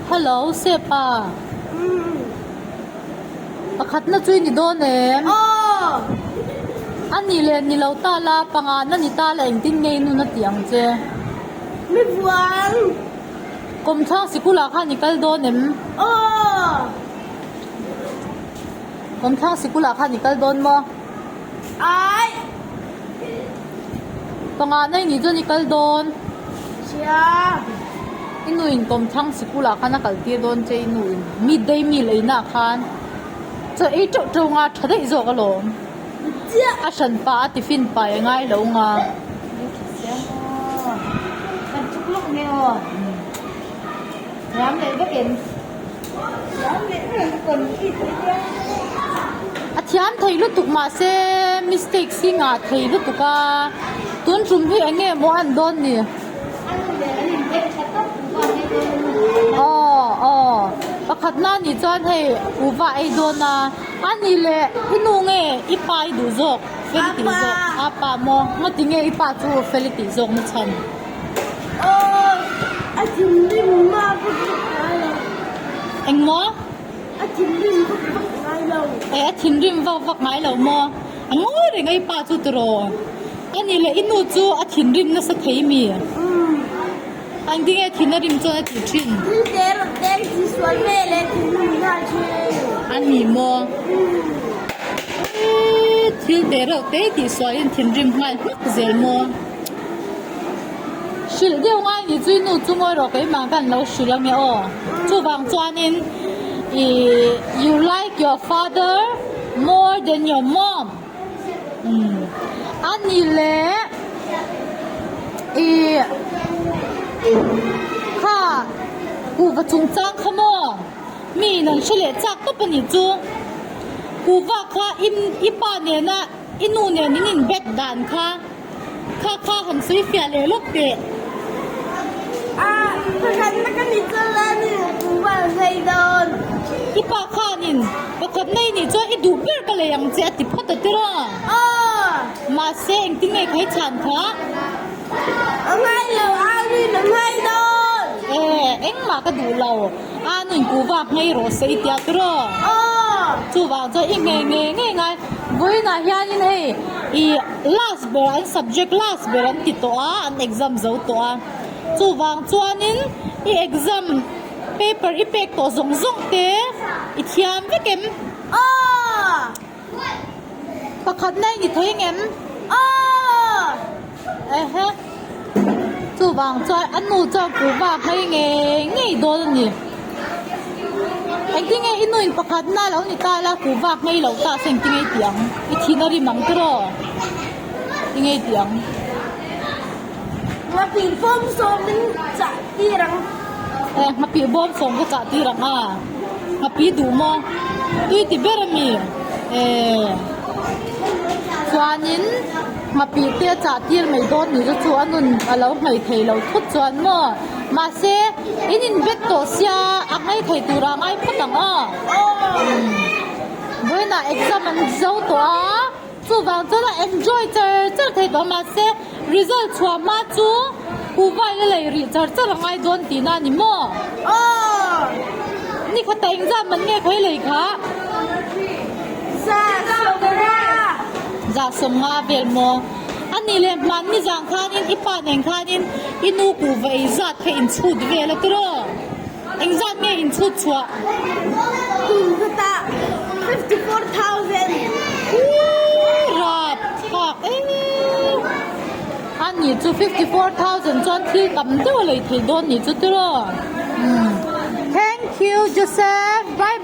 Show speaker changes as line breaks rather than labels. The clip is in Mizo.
Hello, Sepa. Pakhatna chu i ni dawn em?
Aw!
A nih leh ni lo ta la, pangana ni ta la engtin nge i nun a tih ang che?
Mi vuang!
Kawmthlang sikulah khan i kal dawn em?
Aw!
Kawmthlang sikulah khan i kal dawn maw?
Ai!
Pangana i nih chuan i kal dawn.
Sia!
I nu in kawmthlang sikulah khan a kal tir dawn che i nu in midday meal ei nah khan chaw ei teuh teuh nga tha daih zawk alawm.
Chiah!
A hran pah a tiffin pai a ngai lo nga.
Kan chuk lawk nge aw. Thiam leh vek em?
A thiam thei lutuk mahse mistakes hi ngah thei lutuk a, tun tum hi eng nge maw an dawn ni? Aw aw pakhat na nih chuan hei uva ei dawn a, a nih leh i nu nge i pa i duh zawk fel i tih zawk a pa maw ngati nge i pa chu fel i tih zawk na chhan?
Aw, a thinrim mah vak vak ngai lo.
Engmaw?
A thinrim vak vak ngai lo.
Eh, a thinrim vak vak ngai lo maw? A ngawi reng a i pa chu tiraw? A nih leh i nu chu a thinrim nasa thei mi?
Umm.
Engtin nge thin a rim chuan a tih thin?
Thil te rawt te an tih sual vel e, thinrim nghal thin.
A ni maw?
Umm.
Eee, thil te reuh te tih sualin thinrim nghal hmak zel maw? Hrilh deuh ngai ni chu i nu chu ngawi rawh keimah khan lo hrilh ange aw. Chuvang chuanin ih you like your father more than your mom umm a ni leh ih kha kuhva chungchang kha maw mi in an hre leh chak tawp a nih chu kuhva kha i pa nena i nu nen in inbet dan kha. Kha kha han sawi fiah leh lawk teh.
A, pakhat na ka ni chuan la ni kuhva an hlei dawn.
I pa khanin pakhat na i nih chuan i duh ber ka lei ang che a ti phawt a tir a.
Aw.
Mahse engtin nge kha i chhan kha?
A ngai lo, a rin a ngai dawn.
E, engmah ka duh lo. A nuin kuhva nghei rawh se i tia tir aw.
Aw.
Chuvang chuan i nghei ngei ngei ngai. Vawiinah hianin hei i. Last ber an subject last ber an ti tawh a, an exam zo tawh a. Chuvang chuanin i exam paper i pek tawh zawng zawng te i thiam vek em?
Aw!
Pakhatna i ni thei ngem?
Aw!
Ehe. Chuvang chuan a nu chuan kuhva hmei ngei ngei dawn a ni. Engtin nge i nuin pakhatna lo ni ta la kuhva hmei lo ta se engtin nge i tih ang? I thin a rim ang tiraw? Eng nge i tih ang?
Nghapih bawm sawm in chah tir ang.
Eh, nghapih bawm sawm ka chah tir ang a. Nghapih duh maw? Tui ti ber a mi? Eh. Chuanin nghapih te a chah tir mai dawn ni chu chu a nun a lo nghei thei lo thut chuan maw? Mahse, in inbet tawh sia a nghei thei tur a ngai phawt ang aw. Vawiinah exam an zo tawh a, chuvang chuan a enjoy char char thei tawh a mahse result chhuah hma chu kuhva ila lei rih char char a ngai dawn tihna a ni maw?
Aw!
Ni khat a engzam man nge khawi lei kha?
Zasawmnga!
Zasawmnga vel maw? A nih leh hmanni zang khanin i pa nen khanin i nu kuhva ei zat kha inchhut vel a tiraw? Engzat nge inchhut chhuah?
Kum khatah 54,000.
Hii rap thlak ee. A nih chu 54,000 chuan thil tam deuh a lei thei dawn nih chu tiraw? Thank you Joseph. Bye.